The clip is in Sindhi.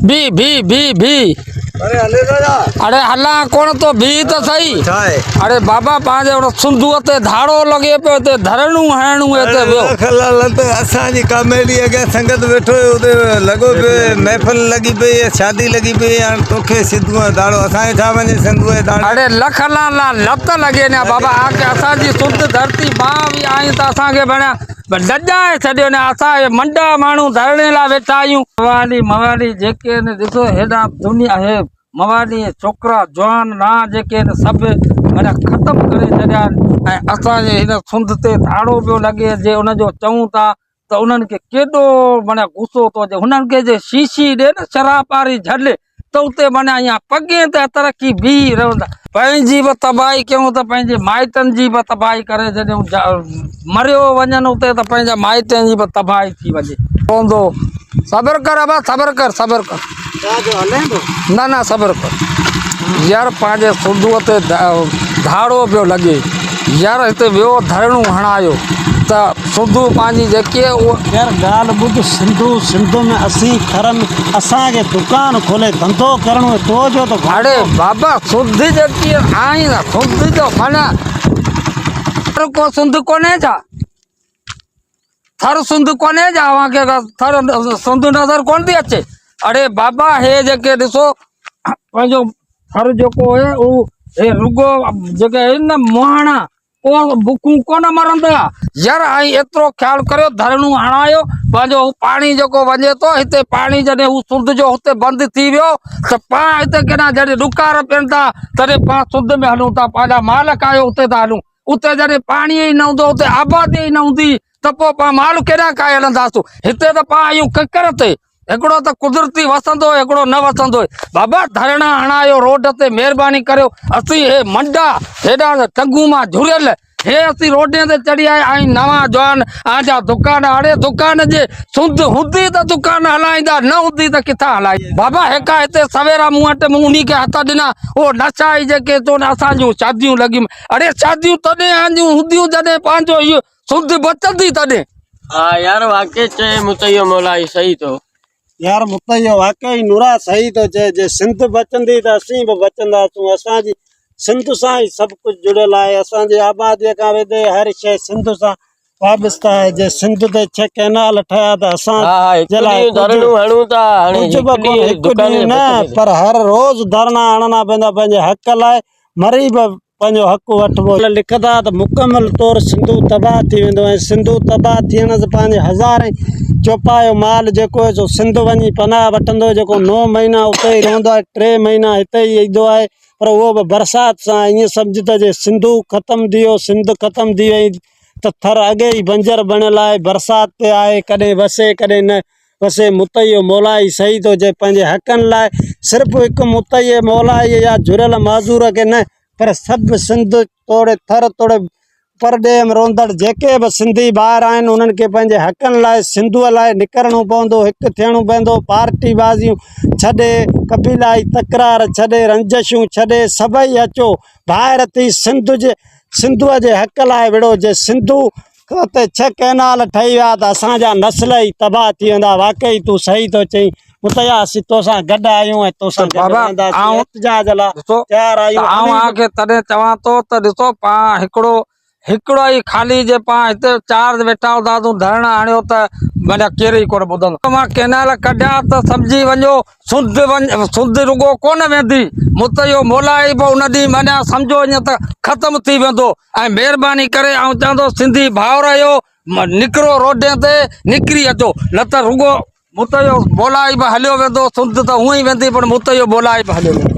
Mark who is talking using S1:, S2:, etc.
S1: بي بي بي بي
S2: اڙي هلي ٿو ڇا؟
S1: اڙي هلان ڪونه ٿو بيهه ته سهي.
S2: ڇا آهي؟
S1: اڙي بابا پنهنجي ان سنڌوء تي ڌاڙو لڳي پيو هتي ڌرڻو هڻڻو هتي ويو.
S2: لک لعنت اسان جي ڪاميڊي اڳيان سنگت ويٺو هيو اتي لڳو پيو هي محفل لڳي پئي هي شادي لڳي پئي هي هاڻ توکي سنڌوء جو ڌاڙو اسان کي ڇا وڃي سنڌوء جي ڌاڙي.
S1: اڙي لک لعنت لڳي نيا بابا آکي اسان جي سنڌ ڌرتي مان به آهين ته اسان کي بڻيا لڄائي ڇڏيو نيا اسان اهي منڊا ماڻهو ڌرڻي لاء ويٺا آهيون. موالي موالي جيڪي آهن ڏسو هيڏانهن دنيا اهي موالي ڇوڪرا جوان نا جيڪي آهن سڀ معنيٰ ختم ڪري ڇڏيا آهن ۽ اسان جي هن سنڌ تي ڌاڙو پيو لڳي جي ان جو چئون ٿا ته انهن کي ڪيڏو معنيٰ غصو ٿو اچي هنن کي جي شيشي ڏي نه شراب واري جهل ته اتي معنيٰ ائين پڳين تي هٿ رکي بيهي رهندا. پنهنجي به تباهي ڪيون ته پنهنجي مائٽن جي به تباهي ڪري ڇڏيون مريو وڃن اتي ته پنهنجا مائٽن جي به تباهي ٿي وڃي. پوندو صبر ڪر ابا صبر ڪر صبر ڪر نه نه صبر ڪر يار پنهنجي سنڌوء تي ڌاڙو پيو لڳي يار هتي ويو ڌرڻو هڻايو ته سنڌو پنهنجي جيڪي اهو.
S3: يار ڳالهه ٻڌ سنڌو سنڌ ۾ اسين ٿر ۾ اسان کي دڪان کولي ڌنڌو ڪرڻو آهي تو جو ته گهاٽو.
S1: اڙي بابا سنڌ جيڪي آهين نه سنڌ جو معنيٰ ٿر ڪو سنڌ ڪونهي ڇا ٿر سنڌ ڪونهي ڇا اوهان کي ٿر سنڌ نظر ڪونه ٿي اچي اڙي بابا هي جيڪي ڏسو پنهنجو ٿر جيڪو آهي اهو هي رڳو جيڪي آهن نه مهاڻا پوء بکون ڪونه مرندا. ير ۽ ايترو خيال ڪريو ڌرڻو هڻايو پنهنجو هو پاڻي جيڪو وڃي ٿو هتي پاڻي جڏهن هو سنڌ جو هتي بند ٿي ويو ته پاڻ هتي ڪيڏانهن جڏهن ڏڪار پين ٿا تڏهن پاڻ سنڌ ۾ هلون ٿا پنهنجا مال ڪاهيو اتي ٿا هلون اتي جڏهن پاڻي ئي نه هوندو اتي آبادي ئي نه هوندي ته پوء پاڻ مال ڪيڏانهن ڪاهي هلنداسون هتي ته پاڻ آهيون ڪڪر تي هڪڙو ته قدرتي وسندو هڪڙو نه وسندو بابا ڌرڻا هڻايو روڊ تي مهرباني ڪريو اسين هي منڊا هيڏانهن ٽنگون مان جهريل هي اسين روڊين تي چڙهي آيا آهيون نوان جوان آنجا دڪان اڙي دڪان جي سنڌ هوندي ته دڪان هلائيندا نه هوندي ته ڪٿان هلائيندا بابا هيڪا هتي سويرا مون وٽ مون انهي کي هٿ ڏنا اهو نشا ئي جيڪي چون اسان جون شاديون لڳيون اڙي شاديون تڏهن آنجون هونديون جڏهن پنهنجو اهو سنڌ بچندي تڏهن.
S4: ها يار واقعي چئي متعيو مولائي صحيح ٿو.
S3: يار متعيو واقعي نورا صحيح ٿو چئي جي سنڌ بچندي ته اسين به بچنداسون اسان جي سنڌ سان ئي سڀ ڪجهه جڙيل آهي اسان جي آبادي کان ويندي هر شيء سنڌ سان وابسته آهي جي سنڌ تي ڇهه ڪئنال ٺهيا ته اسان جي لاء ڪجهه به ڪونه هڪ ڏينهن نه پر هر روز ڌرڻا هڻڻا پوندا پنهنجي حق لاء مري به پنهنجو حق وٺبو. لکندا ته مڪمل طور سنڌو تباهه ٿي ويندو ۽ سنڌو تباهه ٿيڻ سان پنهنجي هزارين چوپايو مال جيڪو آهي سو سنڌ وڃي پناهه وٺندو جيڪو نو مهينا اتي ئي رهندو آهي ٽي مهينا هتي ئي ايندو آهي پر اهو به برسات سان ائين سمجهه ته جي سنڌو ختم ٿي ويو سنڌ ختم ٿي وئي ته ٿر اڳي ئي بنجر بڻيل آهي برسات تي آهي ڪڏهن وسي ڪڏهن نه وسي متعي مولائي صحيح ٿو چئي پنهنجي حقن لاء صرف هڪ متعي مولائي يا جهريل معذور کي نه پر سڀ سنڌ توڙي ٿر توڙي پرڏيهه ۾ رهندڙ جيڪي به سنڌي ڀائر آهن انهن کي پنهنجي حقن لاء سنڌوء لاء نڪرڻو پوندو هڪ ٿيڻو پوندو پارٽي بازيون ڇڏي قبيلائي تڪرار ڇڏي رنجشون ڇڏي سڀئي اچو ڀائر ٿي سنڌ جي سنڌوء جي حق لاء وڙهو جي سنڌو اتي ڇهه ڪئنال ٺهي ويا ته اسان جا نسل ئي تباهه ٿي ويندا واقعي تون صحيح ٿو چئين متيا اسين توسان گڏ آهيون ۽ توسان گڏ رهنداسين احتجاج لاء تيار آهيون
S1: آئون اوهان کي تڏهن چوان ٿو ته ڏسو پاڻ هڪڙو هڪڙو ئي خالي جي پاڻ هتي چار ويٺا هونداسون ڌرڻا هڻيو ته معنيٰ ڪير ئي ڪونه ٻڌندو اوهان ڪئنال ڪڍيا ته سمجهي وڃو سنڌ وڃ سنڌ رڳو ڪونه ويندي متيو مولائي به ان ڏينهن معنيٰ سمجهو ائين ته ختم ٿي ويندو ۽ مهرباني ڪري آئون چوان ٿو سنڌي ڀائر آهيو نڪرو روڊين تي نڪري اچو نه ته رڳو متيو مولائي به هليو ويندو سنڌ ته هونئن ئي ويندي پر متيو مولائي به هليو ويندو.